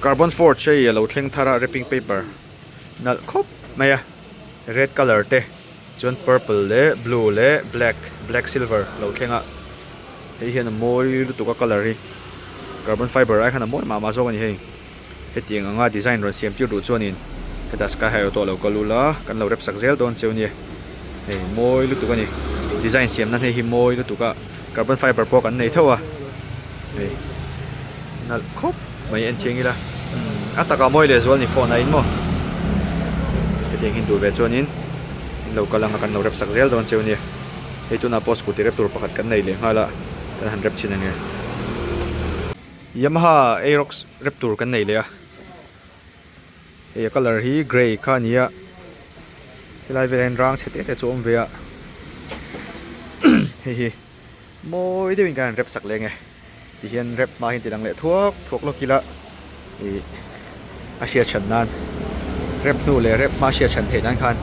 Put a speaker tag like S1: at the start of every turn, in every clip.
S1: Carbon forge hei a lo thleng thar a wrapping paper nalh khawp mai a red colour te chuan purple leh blue leh black black silver a lo thleng a hei hian a mawi lutuk a colour hi carbon fiber ai khan a mawi mah mah zawk a ni hei hetiang anga design rawn siam tir duh chuanin hetah sky high auto a lo kal ul a kan lo rep sak zel dawn cheu nia hei mawi lutuk a ni design siam nan hei hi mawi lutuk a carbon fiber pawh kan nei tho a hei nalh khawp mai en chiang ila a takah mawi leh zual ni phone a in maw hetiang hi duh ve chuanin in lo kal anga kan lo rep sak zel dawn cheu nia hei tunah pawh scooty rep tur pakhat kan nei leh nghal a kan han rep chhin ange Yamaha Aerox rep tur kan nei leh a hei a colour hi grey kha a ni a helai velah hian rang chhe te te chu a awm ve a hei hi mawi deuhin kan han rep sak leng e. Ti hian rep hma hian ti lang leh thuak thuak lawk ila ih a hriat hran nan rep hnu leh rep hma hriat hran theih nan khan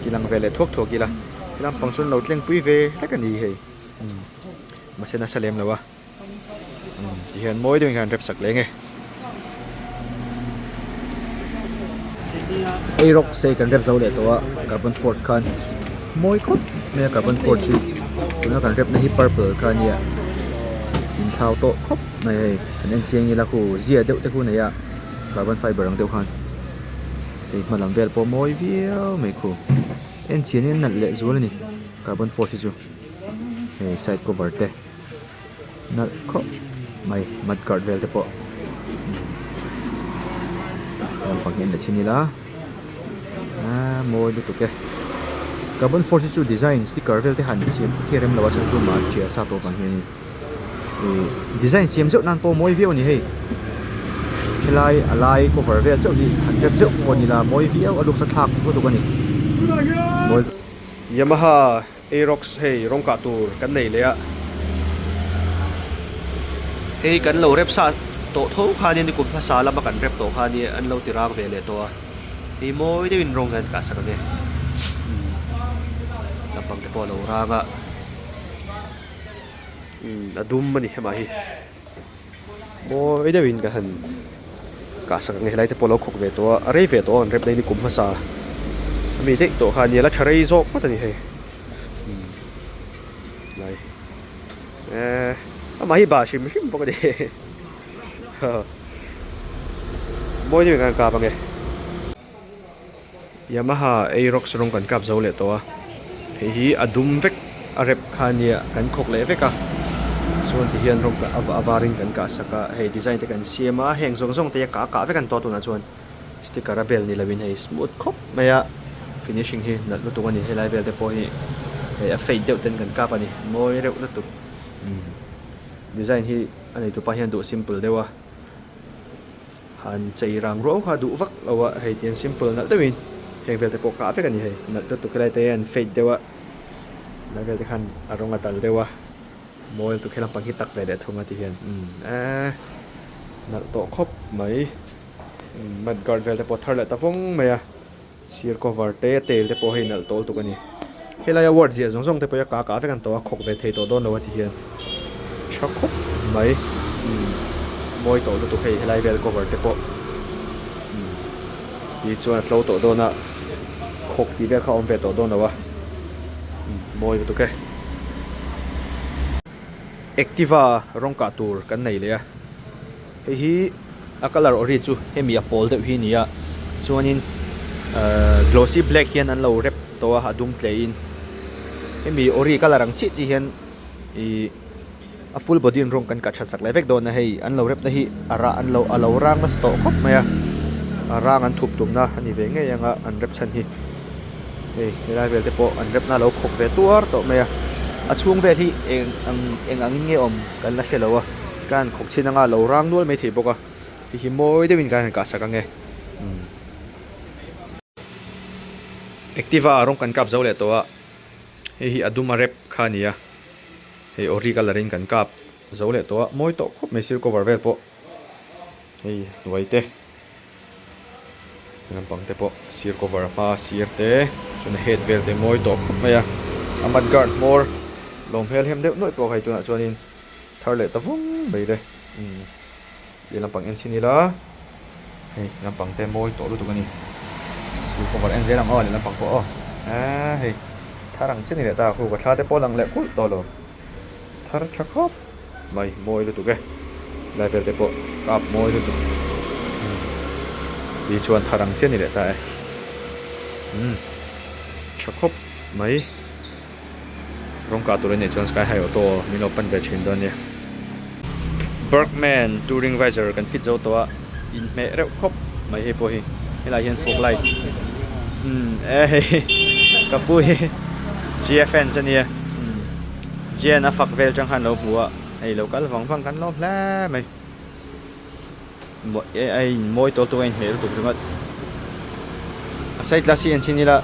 S1: ti lang ve leh thuak thuak ila ti lampang chuan lo tleng pui ve hlek a ni hei umm mahse nasa lem lo a umm ti hian mawi deuhin khan rep sak leng e. Ei rawk sei kan rep zo leh tawh a carbon forge khan mawi khawp mai a carbon forge hi tuna kan rep na hi purple kha a nia inthlau tawh khawp mai hei kan en chiang ila khu zia deuh te khu a nei a carbon fiber ang deuh khan hei hma lam vel pawh mawi viau mai khu en chian in a nalh leh zual a ni carbon forge hi chu hei side cover te. Nalh khawp mai mud guard vel te pawh lampang hi an la chhin ila aaa mawi lutuk e carbon forge hi chu design sticker vel te han siam phawt hi a rem lo a chhan chu mah ṭial sa tawp ang hi a ni ih design siam zeuh nan pawh mawi viau a ni hei helai a lai cover vel chauh hi han rep zeuh pawh a ni la mawi viau a luksa thlak lutuk a ni mawi Yamaha. Aerox hei rawng kah tur kan nei leh a, hei kan lo rep sa tawh tho khanin kum hmasa lama kan rep tawh kha nia an lo ti rang ve leh tawh a, hei mawi deuhin rawng hian kah sak ang e, umm lampang te pawh a lo rang a, umm a dum a ni hema hi. Mawi deuhin ka han kah sak ang e helai te pawh a lo khawk ve tawh a a rei ve tawh a an rep na hi kum hmasa ami daih tawh kha a nia la tha rei zawk ngawt a ni hei umm lai eee amah hi bah hrim hrim bawk a ni mawi deuhin ka han kap ang e. Yamaha Aerox rawng kan kap zo leh tawh a, hei hi a dum vek a rep kha ania kan khawk leh vek a, chuan ti hian rawng a varin kan kah sak a, hei design te kan siam a, heng zawng zawng te hi a kah kah vek an tawh tunah chuan sticker a bel ni lovin hei smooth khawp mai a, finishing hi nalh lutuk a ni helai vel te pawh hi hei a fade deuh ten kan kap a ni mawi reuh lutuk umm design hi a neitupa hian duh simple deuh a. Han chei rang ruau kha duh vak lo a, hei tiang simple nalh deuhin heng vel te pawh kah vek a ni hei, nalh lutuk helai te hian fade deuh a, helai vel te khan a rawng a dal deuh a, mawi lutuk he lampang hi tak ve leh thung a ti hian umm eee nalh tawh khawp mai, mud guard vel te pawh thar leh ta vawng mai a. Sir cover te tail te pawh hei nalh tawl tuk a ni. Helaia word ziah zawng zawng te pawh hi a kah kah vek an tawh a, khawk ve thei tawh dawn lo a ti hian tha khawp mai. Umm mawi tawh lutuk hei helai vel cover te pawh umm ti chuan a tlo tawh dawn a, khawk tih vel kha a awm ve tawh dawn lo a, umm mawi lutuk e. Activa rawng kah tur kan nei leh a. Hei hi a colour ori chu hemi a pawl deuh hi a ni a chuanin ahh glossy black hian an lo rep tawh a a dum tle in hemi ori colour ang chiah chiah hian ihh a full body in rawng kan kah that sak leh vek dawn a hei an lo rep na hi a rah an lo a lo rang nasa tawh khawp mai a a rang an thup tumna a ni ve ngei ang a an rep chhan hi. Hei helai vel te pawh an repna a lo khawk ve tuar tawh mai a, a chhung vel hi eng ang eng angin nge awm kan la hre lo a, ka han khawk chhin anga a lo rang nual maithei bawk a, hei hi mawi deuhin kan han kah sak ang e umm. Activa rawng kan kap zo leh tawh a, hei hi a dum a rep kha a ni a, hei ori colour in kan kap zo leh tawh a, mawi tawh khawp mai sir cover vel pawh. Hei hnuai te lampang te pawh sir cover a hma sir te chuan a head vel te mawi tawh khawp mai a a mud guard hmawr lawm hmel hem deuh nuaih pawh hei tunah chuanin thar leh ta vung mai le umm leh lampang en chhin ila. Hei lampang te mawi tawh lutuk a ni. Sir cover en zel ang aw leh lampang pawh aw. Aaa hei thar ang chiah ni leh ta khu ka thla te pawh a lang leh kulh tawh lo. Thar tha khawp mai mawi lutuk e. Lai vel te pawh kap mawi lutuk. Ti chuan thar ang chiah ni leh ta e. Umm tha khawp mai. Rawng kah tur a nih chuan Sky High Auto min lo pan ve thin dawn nia. Bergman touring visor kan fit zo tawh a, inhmeh reuh khawp mai hei pawh hi. Helaiah hian fog light umm e hei ka pu hi Gia fans a nia umm Gian a fak vel tang khan lo hmu a, hei lo kal vang vang kan lawm hle mai. A in mawi tawl tuk a inhmeh lutuk ringawt. A side glass hi en chhin ila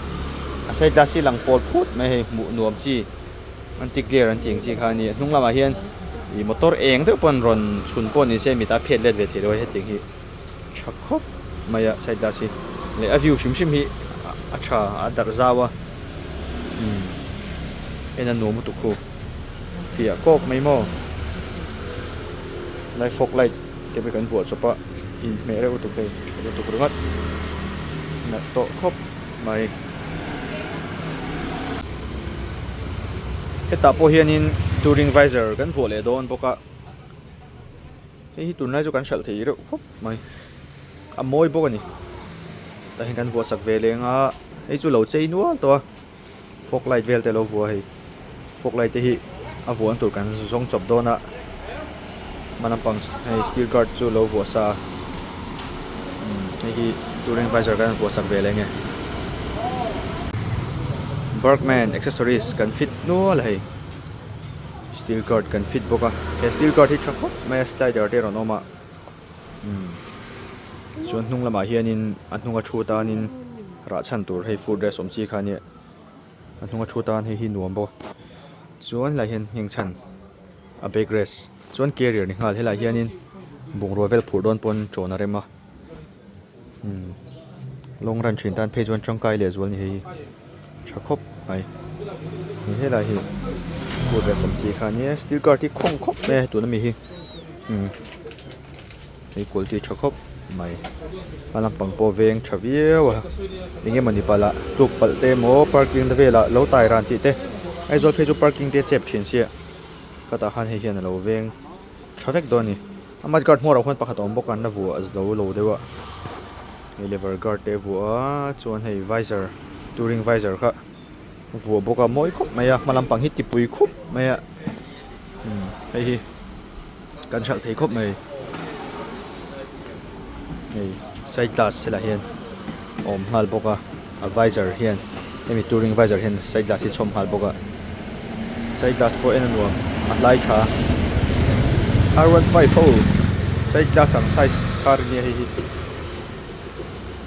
S1: a side glass hi lang pawl phut mai hei hmuh nuam chi anti glare an tih ang chi kha a ni. A hnung lamah hian ih motor eng deuh pawn rawn chhun pawh ni se mita phiat let ve thei lo a hetiang hi tha khawp mai a side glass hi leh a view hrim hrim hi a tha a darh zau a umm en a nuam lutuk khu fiah kawk mai maw lai fog light. Te pawh kan vuah chawp a, inhmeh reuh lutuk hei tha lutuk ringawt nalh tawh khawp mai. Hetah pawh hianin touring visor kan vuah leh dawn bawk a, hei hi tunlai chu kan hralh thei reuh khawp mai, a mawi bawk a ni. Tah hian kan vuah sak ve leng a, hei chu lo chei nual tawh a. Fog light vel te a lo vua hei fog light te hi a vuan tur kan zawng chawp dawn a hma lampang hei steel guard chu a lo vuah sa a umm hei hi touring visor kan vuah sak ve leh nge Burgman accessories kan fit nual a hei steel guard kan fit bawk a he steel guard hi tha khawp mai a slider te a rawn awm a. Umm chuan hnung lamah hianin a hnunga thu tanin rah chhan tur hei foot rest awm chi kha ania a hnunga thu tan hei hi nuam bawk chuan helaiah hian ngheng chhan a back rest chuan carrier ni nghal helaiah hianin bungrua vel phurh dawn pawn chawn a rem a umm long run thin tan phei chuan tangkai leh zual a ni hei hi tha khawp mai ni helai hi foot rest awm chi kha ania steel guard hi khawng khawp mai a tuna mi hi. Umm hei quality tha khawp mai a lampang pawh veng tha viau a eng emawni palh ah tluk palh te emaw parking na velah lo tai ran tih te Aizawl phei chu parking te a chep thin sia ka tah khan hei hian alo veng tha vek dawn a ni a mud guard hmuar ah khuan pakhat a awm bawk a an la vuah zo lo deuh a hei lever guard te a vuah a chuan hei visor touring visor kha vuah bawk a mawi khawp mai a hma lampang hi tipui khup mai a umm hei hi kan hralh thei khawp mai hei side glass helaiah hian a awm nghal bawk a a visor hian hemi touring visor hian side glass hi chhawm nghal bawk a side glass pawh en a nuam a hlai tha r 15 ho side glass ang size car ania hei hi.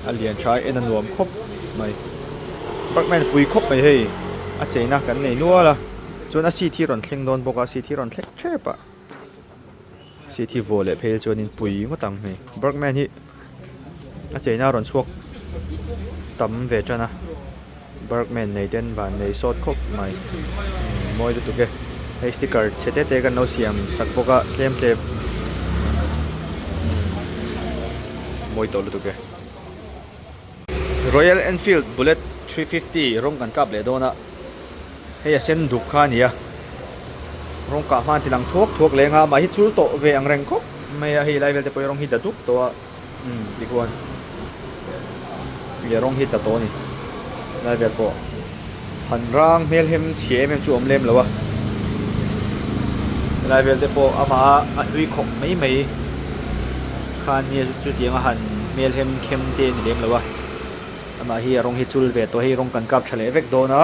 S1: A lian tha en a nuam khawp mai Parkman pui khawp mai hei a cheina kan nei nual a chuan a seat hi rawn thleng dawn bawk a seat hi rawn thleng tep a seat hi vuah leh phei chuanin pui ngawt ang hei Parkman hi a cheina a rawn chhuak tam ve tan a Burgman nei ten van nei sawt khawp mai mawi lutuk e hei sticker chhe te te kan lo siam sak bawk a tlem tlem mawi tawh lutuk e Royal Enfield Bullet 350 rawng kan kap leh dawn a hei a sen duk kha a ni a rawng kah hma an ti lang thuak thuak leng a mahhi chul tawh ve ang reng khawp mai a hei lai vel te pawh hi rawng hi da duk tawh a. Umm tikhuan leh rawng hi tla tawh a ni lai vel pawh han rang hmel hem chhia em em chu a awm lem lo a helai vel te pawh amah a hlui khawp mai mai kha nia chutiang a han hmel hem khem te a ni lem lo a amah hi a rawng hi chul ve tawh hei rawng kan kap tha leh vek dawn a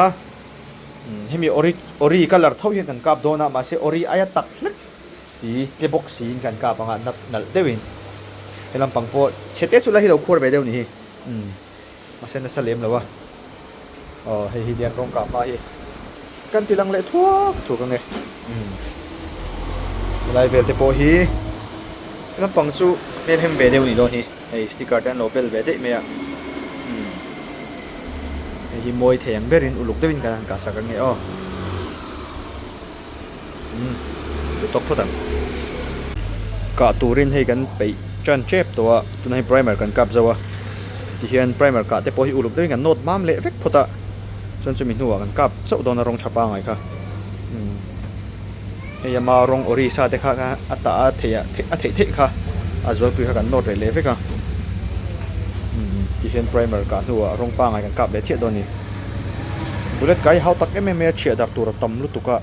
S1: umm hemi ori ori colour tho hian kan kap dawn a mahse ori aia tak hlek. Si tle bawk siin kan kap anga nat nalh deuhin he lampang pawh chhe te chu la hi lo khuar ve deuh ni hi umm mahse nasa lem lo a aw hei hi lian rawng kah hma hi kan ti lang leh thuak thuak ange umm helai vel te pawh hi he lampang chu hmel hem ve deuh ni dawn hi hei sticker te an lo bel ve daih mai a umm hei hi mawi thei ang berin uluk deuhin kan han kah sak ange aw. Umm duh tawk phawt ang. Kah turin hei kan peih Tan tep tawh a, tunah hian primer kan kap zo a, tihian primer kah te pawh hi uluk deuhin kan nawt mam leh vek phawt a, chuan chumi hnuah kan kap chauh dawn a rawng tha pangai kha. Umm hei ama rawng ori sa te kha a tah a theih a a theih theih kha a zualpui kha kan nawt leh leh vek a, umm tihian primer kah hnuah rawng pangai kan kap leh chiah dawn a ni. Bullet kai hau tak em em mai a chhiah darh tur a tam lutuk a.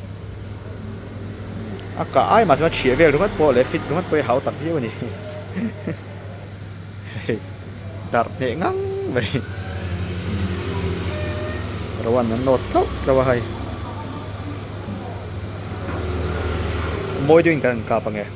S1: A kah ai mah chuan a chhiah vel ringawt pawh leh fit ringawt pawh hi a hau tak viau a ni. Hei darh hneh ngang mai. Rowan an nawt tlauh tlauh a hei. Mawi deuhin kan kap ange.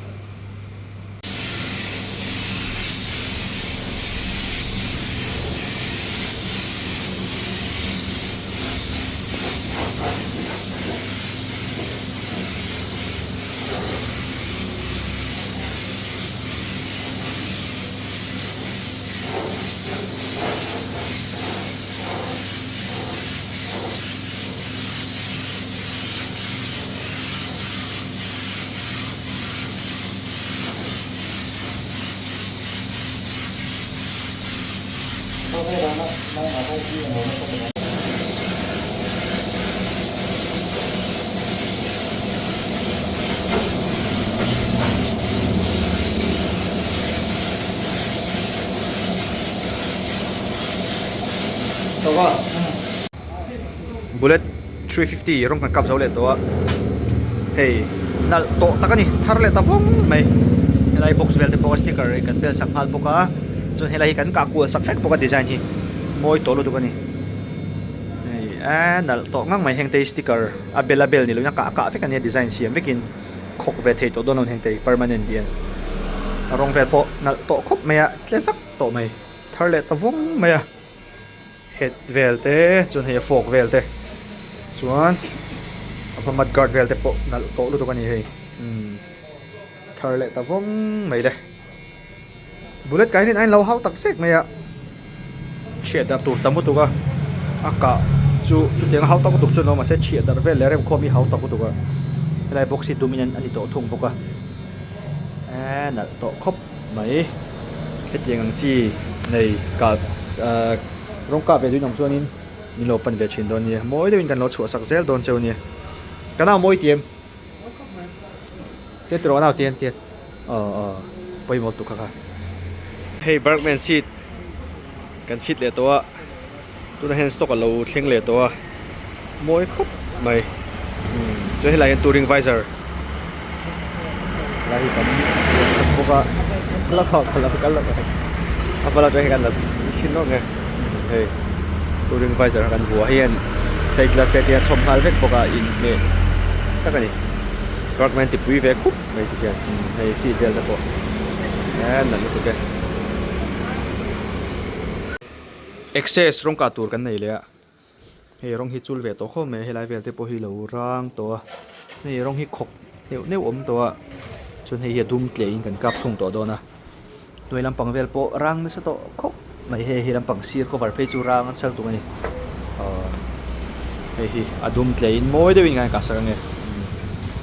S1: Bullet 350 rawng kan kap zo leh tawh a hei nalh tawh tak a ni thar leh ta vawng mai helai box vel te pawh a sticker kan bel sak nghal bawk a chuan helai hi kan kah kual sak vek bawk a design hi mawi tawh lutuk a ni hei eee nalh tawh ngang mai heng te hi sticker a bel a bel ni lovin a kah kah vek a nia design siam vekin khawk ve thei tawh dawn lo heng te hi permanent hian a rawng vel pawh nalh tawh khawp mai a tle zak tawh mai thar leh ta vawng mai a. Het vel te chuan hei a fork vel te chuan a hma mud guard vel te pawh nalh tawh lutuk a ni hei umm thar leh ta vawng mai le bullet kai hian a inlo hau tak zek mai a chhiat darh tur tam lutuk a a kah chu chutiang a hau tak lutuk chuan awm mahse chhiat darh vel leh remkhawm hi hau tak lutuk a helai box hi dum in a ni tawh thung bawk a eee nalh tawh khawp. Mai hetiang ang chi nei kah ahh rawng kah ve duin awm chuanin min lo pan ve thin dawn nia mawi deuhin kan lo chhuah sak zel dawn cheu nia ka nau mawi tih em tiat rawh nau tian tiat aw aw pawimawh tuk kha kha hei Bergman seat kan fit leh tawh a tunah hian stock a lo thleng leh tawh a mawi khawp mai umm chuan helaiah hian touring visor helai hi kan sak bawk a la kha ka lo kal lo a hma atang hian kan la chhin lawk nge hei touring visor kan vuah hian side glass te te a chhawm nghal vek bawk a inhmeh tak a ni Bergman ti pui ve khup mai ti hian hei seat vel te pawh eee nalh lutuk e. Access rawng kah tur kan nei leh a hei rawng hi chul ve tawh khawp mai a helai vel te pawh hi lo rang tawh a hei rawng hi khawk neuh neuh awm tawh a chuan hei hi a dum tle in kan kap thung tawh dawn a hnuai lampang vel pawh rang nasa tawh khawp mai hei hi lampang sir cover phei chu rang an sal tum a ni aw hei hi a dum tle in mawi deuh in kan kah sak ange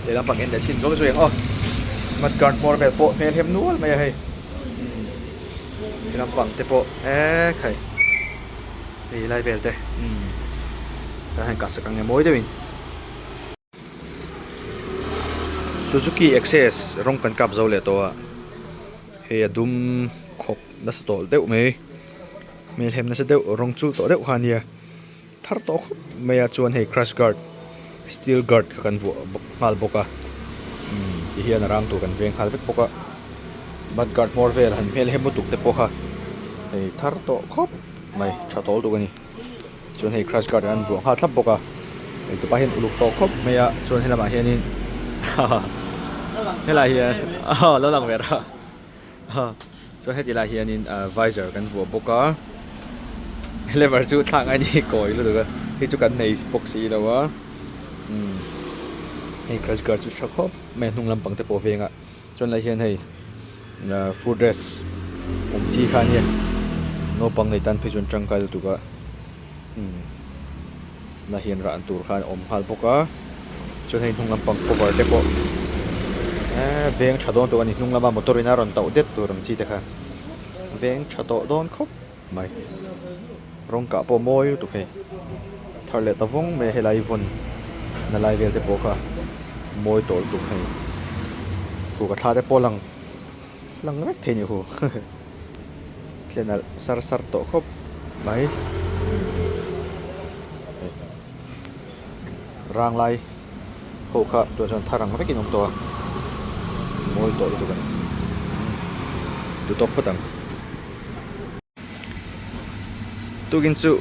S1: lehlam pang en leh chhin zawk zawk ang aw mud guard hmawr vel pawh hmel hem nual mai a hei. He lampang te pawh eee khai hei lai vel te umm tah hian kah sak ang nge mawi deuhin Suzuki Access rawng kan kap zo leh tawh a hei a dum khawk nasa tawh deuh mai hmelhem nasa deuh rawng chul tawh deuh kha a nia thar tawh khawp mai a chuan hei crash guard steel guard kha kan vuah bawk nghal bawk a umm ti hian a rang tur kan veng nghal vek bawk a mud guard hmawr vel han hmel hem lutuk te pawh kha hei thar tawh khawp mai tha tawl tuk a ni chuan hei crash guard an vuah nghal thlap bawk a hei tupa hian uluk tawh khawp mai a chuan helamah hianin helai hian aw lo lang ve rah Chuan heti lai hianin visor kan vuah bawk a lever chu thlak a ni kawi lutuk a hei chu kan nei bawk si lo a umm hei crash guard chu tha khawp mai a hnung lampang te pawh veng a chuan lai hian hei foot rest awm chi kha a nia naupang nei tan phei chuan tangkai lutuk a umm lah hian rah tur khan a awm nghal bawk a chuan hei hnung lampang cover te pawh. Eee veng tha dawn tur a ni hnung lama motor in a rawn tauh det tur ang chi te kha veng tha tawh dawn khawp mai rawng kah pawh mawi lutuk hei thar leh ta vawng mai a helai vawn na lai vel te pawh kha mawi tawh lutuk hei khu ka thla te pawh lang lang vek thei a ni hu tle nalh sar sar tawh khawp mai rang lai ho kha tunah chuan thar ang vekin a awm tawh a mawi tawh lutuk a ni duh tawk phawt ang. Tukin chu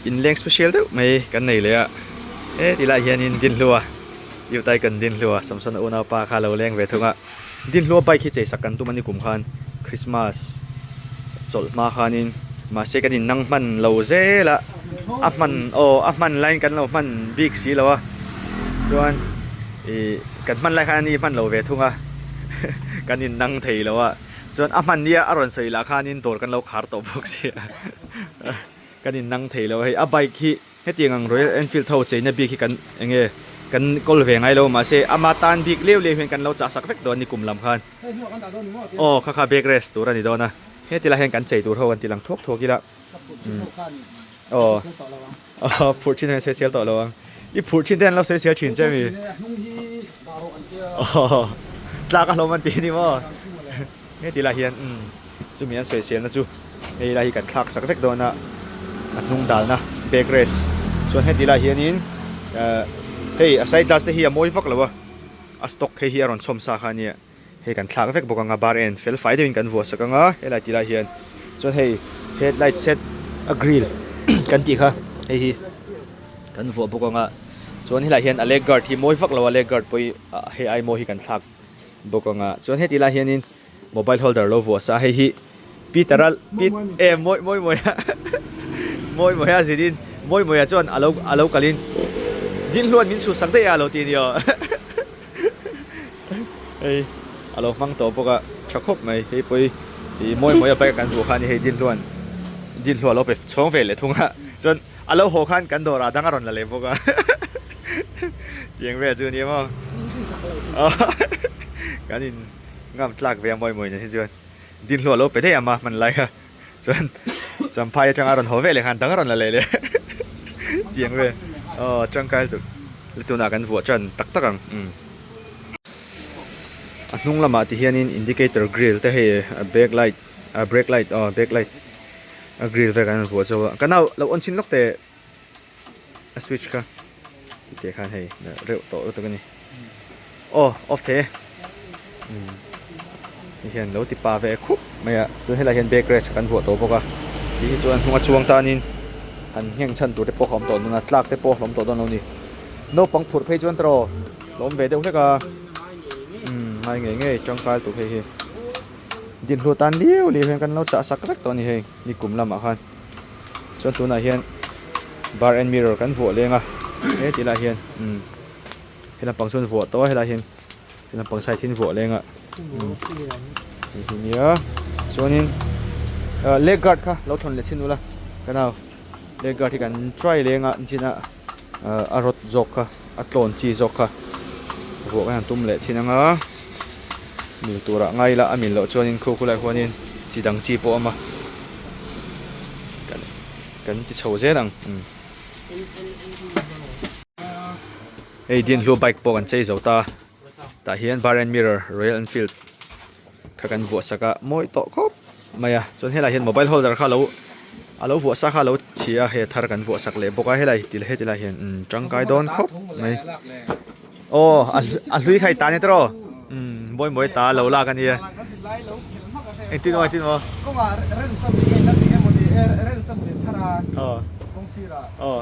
S1: inleng special deuh mai kan nei leh a he ti lai hianin Dinhlua Youth Icon Dinhlua Samsona unaupa kha a lo leng ve thung a Dinhlua bike hi cheisak kan tum a ni kum khan Christmas chawlh hma khanin mahse kan innang hman lo zel a a hman aw a hman laiin kan lo hman bik si lo a chuan ih kan hman lai khan a ni hman lo ve thung a kan innang thei lo a. Chuan a hman nia a rawn sawi lah khanin dawr kan lo khar tawh bawk sia kan in nang thei lo a hei a bike hi hetiang ang Royal Enfield ho cheina bik hi kan eng nge kan kawl ve ngai lo mahse ama tan bik leu leu hian kan lo chah sak vek dawn a ni kum lam khan aw kha kha back rest tur a ni dawn a heti lai hian kan chei tur ho an ti lang thuak thuak ila aw aw phurh thin hian sawisel tawh lo ang i phurh thin te an lo sawisel thin che mi aw tlak a hlawm an ti ni maw nge ti lai hian umm chumi an sawisel na chu hei lai hi kan thlak sak vek dawn a a hnung dalna back rest chuan heti lai hianin eh hei a side glass te hi a mawi vak lo a a stock hei hi a rawn chhawm sa kha ania. Hei kan thlak vek bawk ang a bar en fel fai deuhin kan vuah sak ang a helai ti lai hian chuan hei headlight set a grill kan tih kha hei hi kan vuah bawk ang a chuan helai hian a leg guard hi mawi vak lo a leg guard pawh hi hei ai mawi hi kan thlak bawk ang a chuan heti lai hianin mobile holder lo vuah sa hei hi Peter a e mawi mawi mawi a mawi mawi a zin in mawi mawi a chuan alo alo kalin Dinhluan min chhuhsak daih a alo ti a ni aw. Hei a lo hmang tawh bawk a tha khawp mai hei pawh hi ih mawi mawi a bike a kan vuah khan hei Dinhluan Dinhlua a lo pe chhawng ve leh thung a chuan a lo haw khan kan dawrah dang a rawn la leh bawk a tiang vel chu a ni maw kan in ngam tlak ve a mawi mawi nen hi chuan Dinhlua a lo pe daih a ma hman lai kha chuan Champhai atanga a rawn haw ve leh khan dang a rawn la leh leh tiang vel aw tangkai lutuk. Tunah kan vuah tan tak tak ang umm. A hnung lamah ti hianin indicator grill te hei a back light a brake light aw back light a grill vel kan han vuah chauh a ka nau lo on chhin lawk teh a switch kha tih khan hei reuh tawh lutuk a ni aw off thei e umm ti hian lo ti pa ve khup mai a chuan helaiah hian back rest kan vuah tawh bawk a tih hi chuan hnunga chuang tanin han ngheng chhan tur te pawh a awm tawh dawn a tlak te pawh a hlawm tawh dawn lo a ni naupang phurh phei chuan tawh hlawm ve deuh hlek a umm ngai ngei ngei tangkai lutuk hei hi dinhluah tan liau liau hian kan lo chah sak vek tawh a ni hei nikum lamah khan chuan tunah hian bar and mirror kan vuah leng a he ti lai hian umm he lampang chuan vuah tawh a helai hian he lampang side hian vuah leng a hei hi nia chuanin ah leg guard kha lo thawn leh chhin ula ka nau leg guard hi kan try leng a chin a ah a rawt zawk kha a tlawn chi zawk kha vuah kan han tum leh chhin anga mil turah ngai ila a mil loh chuanin khu khulai huanin chi dang chi pawh a awm a kan kan ti chho zel ang umm. Hei Dinhlu bike pawh kan chei zo ta tah hian bar and mirror Royal Enfield kha kan vuah sak a mawi tawh khawp mai a chuan helaiah hian mobile holder kha alo a lo vuah sa kha alo chhi a hei a thar kan vuah sak leh bawk a helai ti heti lai hian umm tangkai dawn khawp mai aw a hlui kha i ta ania tiraw umm mawi mawi ta lo lak ania engtin maw engtin maw aw.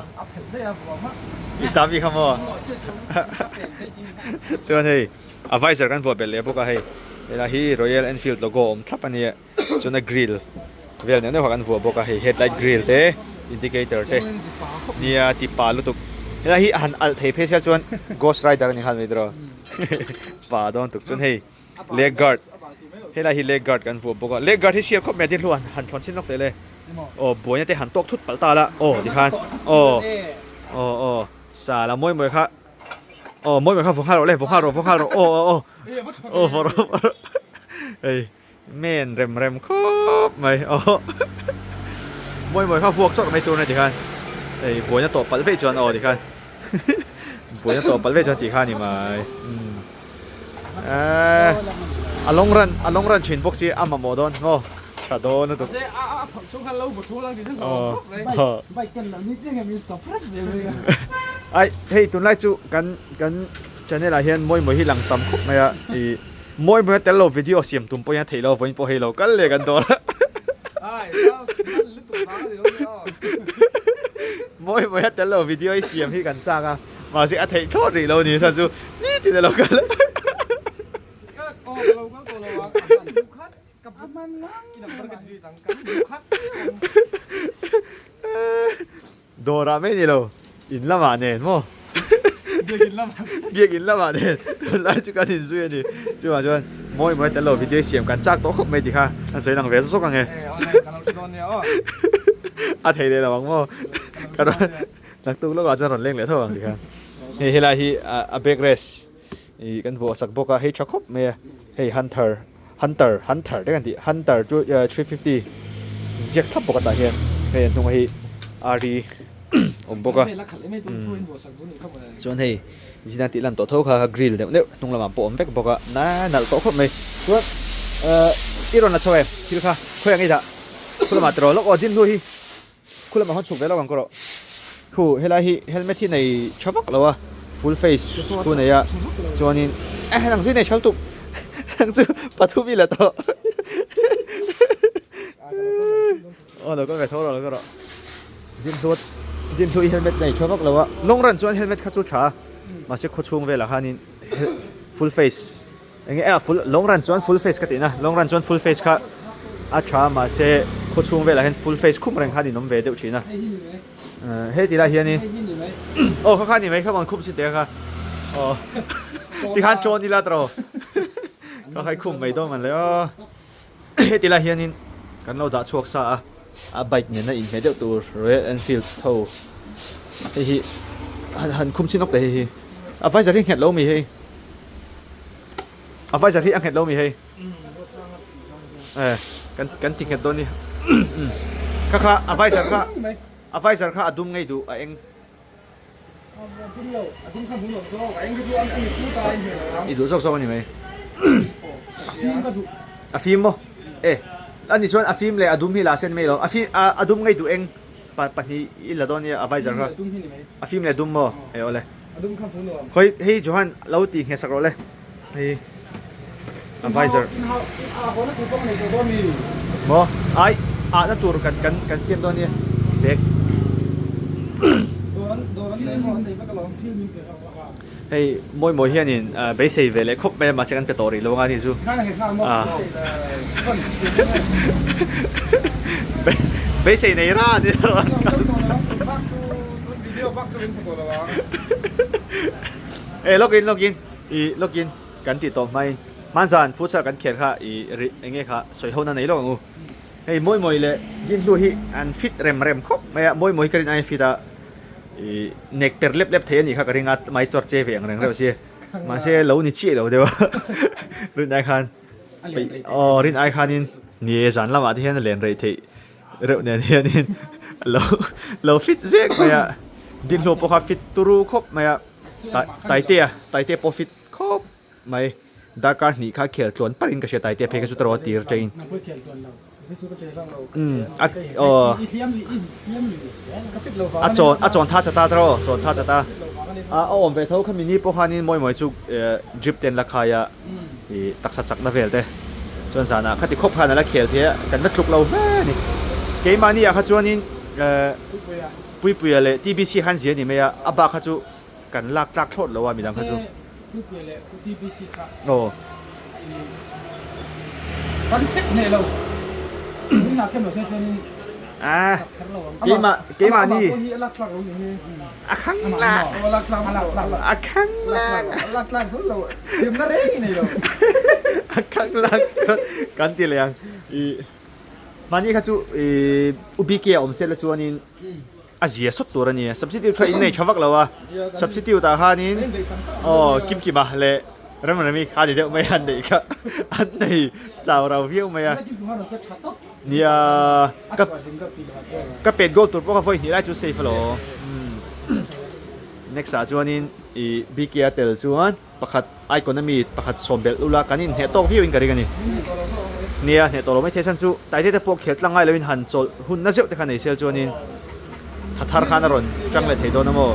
S1: I ta bik a maw? Chuan hei a visor kan vuah belh leh bawk a hei helai hi Royal Enfield logo awm thlap a nia chuan a grill vel neuh neuh kha kan vuah bawk a hei headlight grill te indicator te nia ti pa lutuk helai hi a han alh thei phei sia chuan ghost rider a ni nghal mai tiraw pa dawn tuk chuan hei leg guard helai hi leg guard kan vuah bawk a leg guard hi siam khawp mai a tin hluan han thlawn chhin lawk teh le aw buaina te han tawk thut palh ta la aw tikhan aw aw aw sa la mawi mawi kha. Aw mawi mai kha vaw nghal rawh le vaw nghal rawh vaw nghal rawh aw aw aw aw vaw rawh vaw rawh hei men rem rem khawp mai aw mawi mawi kha vuak chawrh mai tur a ni tikhan hei buaina tawh palh veih chuan aw tikhan buaina tawh palh veih chuan tih kha a ni mai umm eee a long run a long run thin bawk si a mamawh dawn maw tha dawn lutuk aw. Ai hei tunlai chu kan kan channel ah hian mawi mawi hi lang tam khawp mai a ih mawi mawi a tel lo video siam tum pawhin a theih lo vawiin pawh hei lo kal leh kan dawn a mawi mawi a tel lo video hi siam hi kan chak a mahse a theih thlawt rih lo ni chuan chu nitin a lo kal a. Dawrah mai ni lo, in lamah nen maw? Biak in lamah nen tunlai chu kan inzui a ni. Chuvang chuan mawi mawi tel lo video siam kan chak tawh khawp mai tih kha an sawi lang ve zawk ang e. A thei leh lo ang maw? Ka rawn naktuk lawkah chuan rawn leng leh tho ang tih kha. Hei helai hi a back rest. Ih kan vuah sak bawk a hei tha khawp mai a hei hunter hunter hunter te kan tih hunter chu 350 inziak thlap bawk a tah hian hei a hnungah hi ari awm bawk a chuan hei zina tih lan tawh tho kha grill deuh deuh hnung lamah pawh awm vek bawk a na nalh tawh khawp mai chuan ehh i rawn la chho em thil kha khawi ang i dah khu lamah tiraw lawk aw din hnu hi. Khu lamah hawn chhuk ve lo ang ka rawh. Khu helai hi helmet hi nei tha vak lo a, full face khu nei a, chuanin eh nang zui nei tha lutuk nang chu pathum i la tawh aw lo kal ve tho rawh lo kal rawh Dinhlut Dinhlut i helmet nei tha vak lo a, long run chuan helmet kha chu tha a, mahse khawchhung velah khanin full face Enge a full long run chuan full face ka tihna long run chuan full face kha a tha mahse khaw chhung velah hian full face khum reng khan in awm ve deuh thin a hei ti lai hianin aw kha kha ni mai kha rawn khum si teh kha aw tikhan chawn ila tawh ka khai khum mai dawn man le aw heti lai hianin kan lo dah chhuak sa a a bike nena inhmeh deuh tur Royal Enfield tho hei hi han han khum chin awk teh hei hi a visor hi nghet lo mi hei a visor hi a nghet lo mi hei e kan kan ti nghet dawn ni kha kha a visor kha a visor kha a dum ngei duh a eng I duh zawk zawk a ni mai. A fim maw? E, ani chuan a fim leh a dum hi la sen mai lo. A fim a dum ngei duh eng pahnih i la dawn nia a visor kha. A fim leh a dum maw? E awle. Khawi hei Johan lo ti ngheh sak rawh le. Hei a visor. Maw? Ai ahna tur kan kan kan siam dawn nia. Bag. Hei mawi mawi hianin beisei ve leh khawp mai a mahse kan pe tawh rih lo anga ni chu. Beisei nei ran i E lawkin lawkin. I lawkin kan tih tawh hmain hmanzan futsal kan khel kha i ri eng nge kha sawi ho na nei lawk ang u. Hei mawi mawi leh Dinhlu hi an fit rem rem khawp mai a, mawi mawi hi ka rin aiin fit a i nek per lep lep thei a nih kha ka ring a, mai chawr che ve ang reng reuh si. Mahse lo ni chiah lo deuh a rin ai khan aw rin ai khanin ni e zan lamah te hian a len rei theih reuh nen hianin lo lo fit zek mai a, Dinhlu pawh kha fit turu khawp mai a. Taitea Taitea pawh fit khawp mai darkar hnih kha khel tluan parin ka hria Taitea phei kha chu taraw a tir tain a chawn a chawn tha chata taraw chawn tha chata a awm ve tho kha mini pawh khanin mawi mawi chu drip ten la khai a ih taksa chakna vel te chuan zanah khati khawp khan ala khel thei a kan la tluk lo hle a ni keimahni ah kha chuanin Puipuia leh TBC khan zia ni mai a, a bak kha chu kan lak tlak thlawt lo a midang kha chu.
S2: Mahse Puipuia leh Pu TBC kha
S1: Aw.
S2: I kan check hneh lo. Tunah khem lo se chuanin
S1: Ah,
S2: chak kher lo ang.
S1: keimah keimah ni.
S2: Amah pawh hi a lak tlak lo ni hi.
S1: A khang la.
S2: Aw a lak tlak lo.
S1: A khang la.
S2: A lak tlak hlawl lo. Thiamna reng i nei lo.
S1: A khang lak chuan kan ti leh ang. I mahni kha chu i U BK a awm se la chuanin. A zia sawt tur a ni a, substitute kha in nei tha vak lo a, substitute ah khanin aw Kimkima leh Remremi kha ni deuh mai a an neih kha an nei chau rau viau mai a, nia ka ka pet goal tur pawh kha vawi hnih lai chu safe alawm next ah chuanin ih BK a tel chuan. Pakhat icon ami pakhat sawm belh ula kan inhneh tawk viau in ka ring a ni. Nia, hneh tawh lo mai thei chhan chu Taite te pawh khel tlang ngai loin han chawlh hun na zeuh te kha nei sel chuanin tha thar khan a rawn tang leh thei dawn a maw?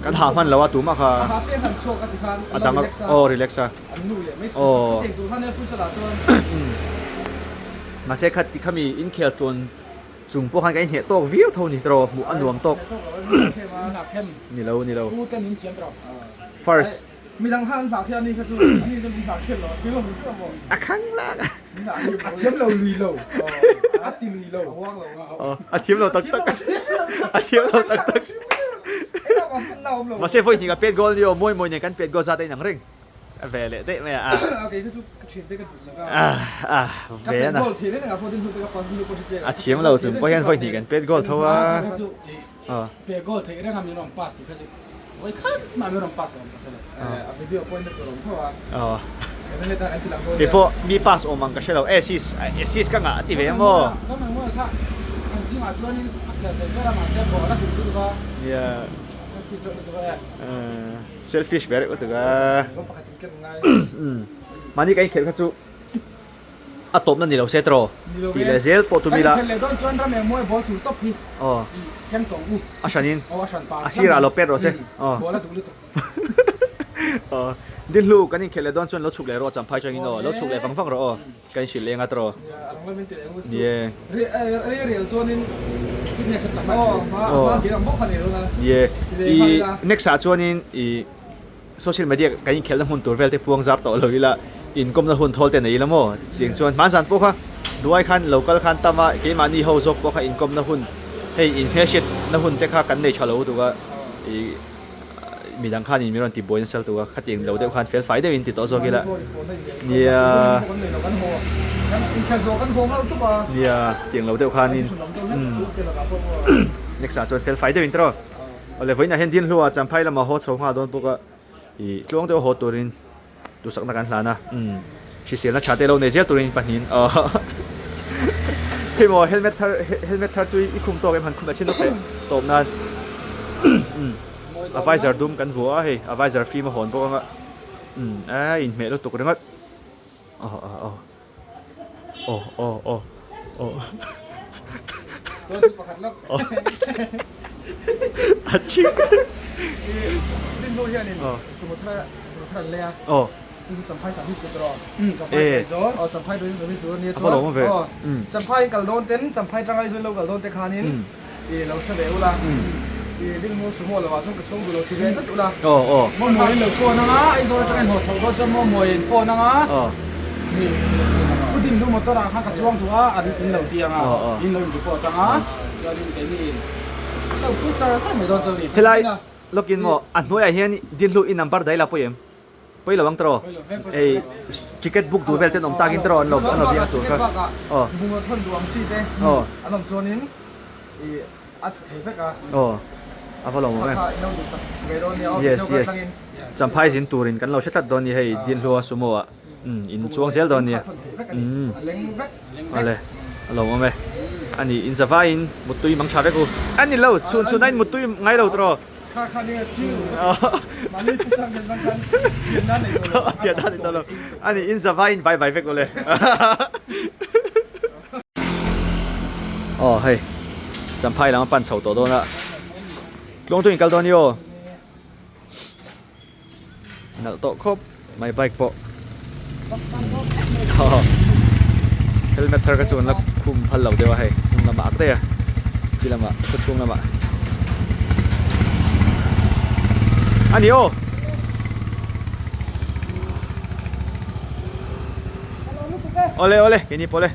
S1: Kan hah hman lo a tumah kha a dang aw relax a aw mahse kha khami inkhel tluan Chung pawh khan ka inhneh tawk viau tho ni tawh hmuh a nuam tawk ni lo ni lo first
S2: midang khan an hlak hian ani kha chu ani chu min hlak khian lo a thiam lo chu maw
S1: a khang lak
S2: a thiam lo lui lo a ti lui lo
S1: a thiam lo tak tak a thiam lo tak tak mahse vawi hnih ka pet goal ni aw mawi mawi nen kan pet goal zat a inang reng. A ve leh daih mai a.
S2: A kei kha chu ka thian te ka duhsak a.
S1: A
S2: ve a na. Ka pet goal thei reng a pawh din hnu te ka pass hnu pawh hi che.
S1: A thiam lo chung pawh hian vawi hnih kan pet goal tho a.
S2: Pet goal thei reng a min rawn pass tih kha chu vawi khat mah min rawn pass awm ka hre lo. A video pawh en tur awm tho a.
S1: Kei pawh mi pass awm ang ka hre lo. Assist assist ka ngah a ti ve a maw.
S2: Ram engmaw kha kan zingah chuanin a khel thei ber a mahse ball a duh lutuk a.
S1: Nia. Selfish ve reuh lutuk a. Mahni ka inkhelh kha chu a tawpna ni lo se tawh tih leh zel pawh tum ila. Aw a hranin a sirah lo pet rawh se. Aw aw Dinhlu kan inkhelh leh dawn chuan lo chhuk leh rawh champhai changin aw lo chhuk leh vang vang rawh aw. Ka inhrilh leng a tawh. Nie. Nie. I next ah chuanin i social media kan inkhelhna hmun tur vel te puang zar tawh lo ila inkawmna hun thawl te nei ila maw? Chiang chuan hmanzan pawh kha duai khan local khan tam a keimahni ho zawk pawh kha inkawmna hun hei inhmelhriatna hun te kha kan nei tha lo tuk a i Midang khanin min rawn ti buai nasa lutuk a, khatiang lo deuh khan fel fai deuhin ti tawh zawk ila. Nia. Nia, tiang lo deuh khanin. Next ah chuan fel fai deuhin tawh. Awle vawiinah hian Dinhlua Champhai lamah haw chho nghal dawn bawk a, ih tluang deuh haw turin duhsakna kan hlan a. Hriselna tha te lo nei zel turin pahnihin aw. Hei maw helmet thar helmet thar chu i khum tawk em han khum a chin lawk teh tawp nan. A visor dum kan vuah a hei a visor fim a hawn bawk anga a inhmeh lutuk ringawt. Aw aw aw aw aw aw aw. A ching. Aw. E. A va lo awm ve. Aw aw. Aw. Helai lawkin maw a hnuaiah hian Dinhlu i number daih la pawi em? Pawi lo ang tawh ei ticket book duh vel ten awm takin tawh an lo an lo biak tur kha aw aw aw a va lawm awm em yes yes champhai zin turin kan lo hre tlat dawn ni hei Dinhlua sumo ah umm in chuang zel dawn nia umm awle a lawm awm e ani in zavaiin muttui mang tha vek u ani lo chhun chhun a in muttui ngai lo tawh.
S2: Kha kha nia chu mahni thu chang hian bang khan chian nan nei tawh lo.
S1: Chian nan nei tawh lo. Ani in zavai in vai vai vek ule. Aw hei Champhai lam a pan chho tawh dawn a. Tluangtu in kal dawn i aw. Nalh tawh khawp mai bike pawh. Helmet thar kha chu an la khum phal lo deuh a hei hnung lamah ak daih a khi lamah khaw chhung lamah a ni aw. Awle awle keini pawh le.